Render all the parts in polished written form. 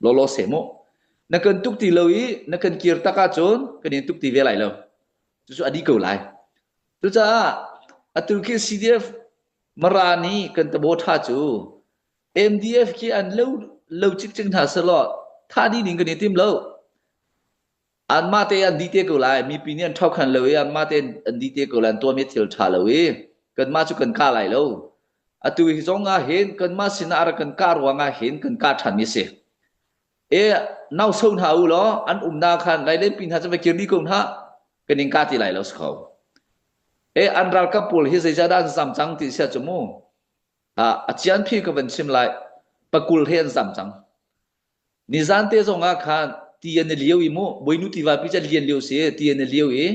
Lawlaw se mu. Na kan tuk ti lo i na kan kir tak ahcun kan in tuk ti ve lai lo. Cucu a dih ko lai. Cucaah atu khi CDF Mara nih kan tabo tha cu MDF khi an lo lo cikcek hna selaw tha dih ding kan i tim lo. Anmah te an dih te ko lai. Mipi nih an ṭhokhan lo i anmah te an dih te ko lai. An tuahmi thil ṭha lo i kanmah cu kan kah lai lo. Atu hi zong ah hin kanmah sinah a rak kan kah ruangah hin kan kah ṭhanmi a si. E nauso hna u law an umnak khan Lailenpi hna cu va kir dih ko hna. Kan in kah ti lai lo si kho. E an ralkap pawl hi zeicahdah an zam cang ti sia cu mu. A cian phi ka van chim lai. Pakul he an zam cang. Nizan te zong ah khan ti an i lio i mu Bawinu tiva pi cu lian lio si ti an i lio i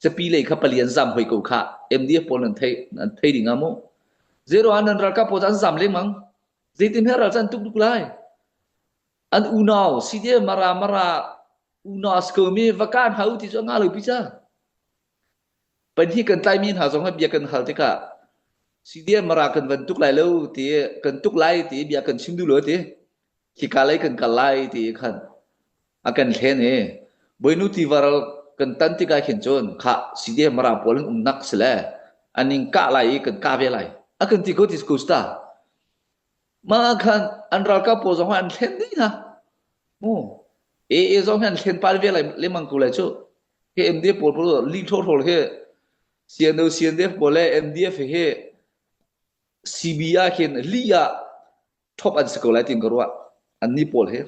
capi lei kha pali an zam hoi ko kha MDF pawl nan thei nan thei ding ah mu zero an nan ralkap pawl an zam lengmang zeitin he ral can tuk duk lai an unau CDF mara mara unau sko mi vakan hau ti cu nga lo pi cha Pahnih kan tlaimi hna zong bia kan hal tikah CDM Mara kan van tuk lai lo ti kan tuk lai ti bia kan chim duh lo ti khika lei kan kal lai ti khan a kan hlen i Boinu tivaral kan tan tikah khin cun kha CDM Mara pawl an umnak si le an in kah lai i kan kah ve lai a kan ti ko ti ko sta Mah ah khan an ralkap pawl zong an thlen dih hna. Mu. AA zong hi an thlen pal ve lai lengmang ko lai cu. Hi MDF pawl pawl li thlawthlawl hi CNO CNDF pawl le MDF hi CB ah khin li ah thop an si ko lai tin ka ruah. An ni pawl hi.